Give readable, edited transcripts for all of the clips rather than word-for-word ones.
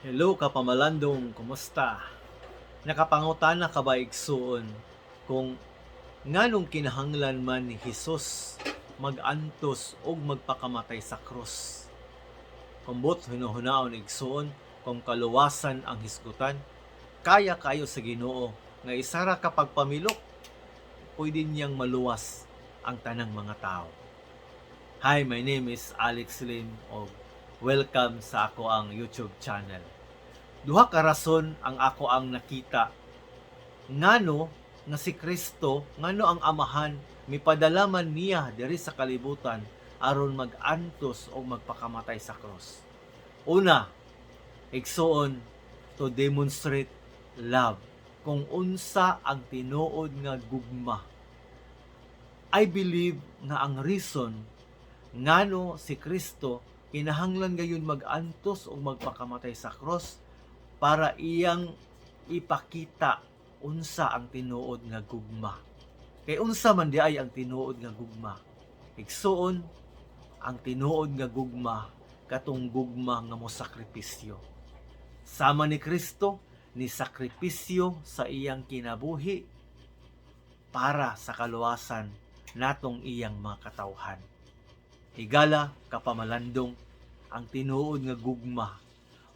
Hello, kapamalandong, kumusta? Nakapangutana ka ba, igsuon, kung nganong kinahanglan man ni Hesus magantos og magpakamatay sa krus? Kumbot hinuhunaon, igsuon, kung kaluwasan ang hisgutan, kaya kayo sa Ginoo nga isara ka pagpamilok, pwede niyang maluwas ang tanang mga tao. Hi, my name is Alex Lim og welcome sa ako ang YouTube channel. Duha ka rason ang ako ang nakita ngano nga si Kristo, ngano ang Amahan mipadala man niya diri sa kalibutan aron mag-antos o magpakamatay sa krus. Una, igsuon, to demonstrate love. Kung unsa ang tinuod nga gugma. I believe nga ang reason ngano si Kristo kinahanglan gayon mag-antos o magpakamatay sa cross para iyang ipakita unsa ang tinuod nga gugma. Kay unsa man diay ang tinuod nga gugma? Igsuon, ang tinuod nga gugma katong gugma nga mo sakripisyo. Sama ni Kristo, ni sakripisyo sa iyang kinabuhi para sa kaluwasan natong iyang mga katawhan. Higala, kapamalandong, ang tinuod nga gugma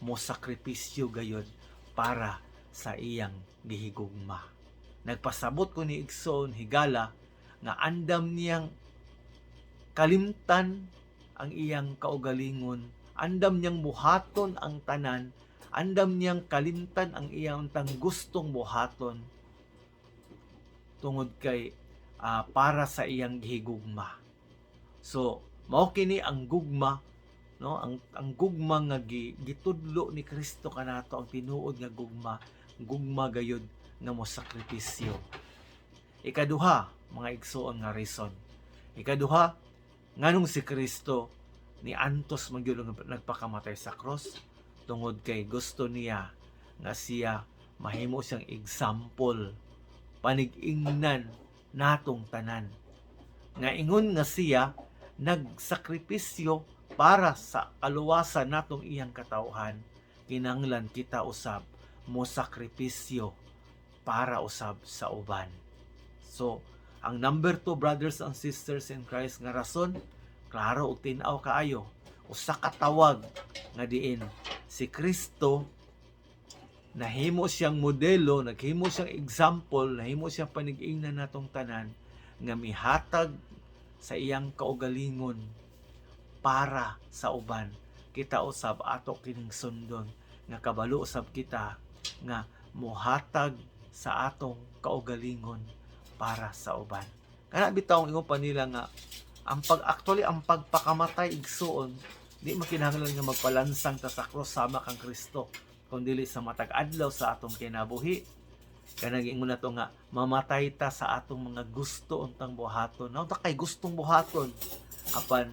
mo sakripisyo gayod para sa iyang gihigugma. Nagpasabot ko ni, igsoon, higala, nga andam niyang kalimtan ang iyang kaugalingon, andam niyang buhaton ang tanan, andam niyang kalimtan ang iyang tang gustong buhaton tungod kay para sa iyang gihigugma. So, mao kini ang gugma, no, ang gugma nga gitudlo ni Kristo kanato, ang tinuod nga gugma, gugma gayud nga mo sakripisyo. Ikaduha, mga igsoon, nga reason. Ikaduha, nganong si Kristo ni antos man gyud nga nagpakamatay sa cross, tungod kay gusto niya nga siya mahimo siyang example, panig-ingnan natong tanan. Nga ingon nga siya nagsakripisyo para sa kaluwasan natong iyang katawhan, kinahanglan kita usab mo sakripisyo para usab sa uban. So, ang number 2, brothers and sisters in Christ, nga rason, klaro ug tin-aw kaayo, usa ka tawag nga diin si Kristo nahimo siyang modelo, naghimo siyang example, nahimo siyang panig-ingnan natong tanan nga mihatag sa iyang kaugalingon para sa uban. Kita usab ato kining sundon nga kabalo usab kita nga mohatag sa atong kaugalingon para sa uban. Kana bitaw ingon pa nila nga ang pag actually ang pagpakamatay, igsuon, di makinahanglan nga magpalansang ta sa krus sama kang Kristo, kun dili sa matag adlaw sa atong kinabuhi, kanang ingon nato nga mamatay ta sa atong mga gusto untang buhaton. Naa ta kay gustong buhaton, apan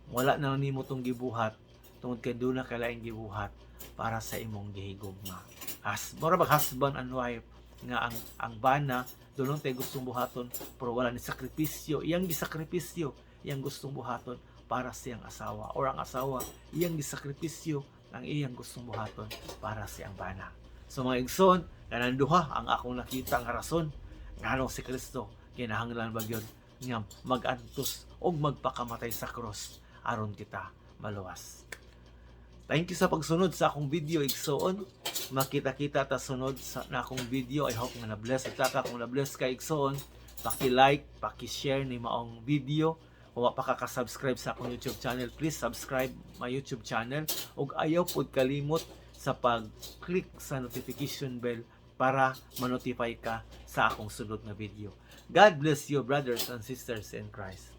wala na lang nimo tong gibuhat tungod kay duna kay laing gibuhat para sa imong gihigugma. As mura bag husband and wife nga ang bana dunong tay gustong buhaton, pero wala ni sakripisyo, iyang gisakripisyo iyang gustong buhaton para sa iyang asawa, or ang asawa, iyang gisakripisyo ang iyang gustong buhaton para sa iyang bana. So mga igsoon, kanang duha ang akong nakita nga rason nganong si Kristo kinahanglan ba gyud nga mag-antos og magpakamatay sa cross aron kita maluwas. Thank you sa pagsunod sa akong video, igsoon. Makita-kita ta sunod sa na akong video. I hope nga na-bless at ka. Kung na-bless ka, igsoon, paki-like, paki-share ni maong video. Kung wa pa ka ka-subscribe sa akong YouTube channel, please subscribe my YouTube channel ug ayaw pud kalimot sa pag-click sa notification bell para ma-notify ka sa akong sunod na video. God bless you, brothers and sisters in Christ.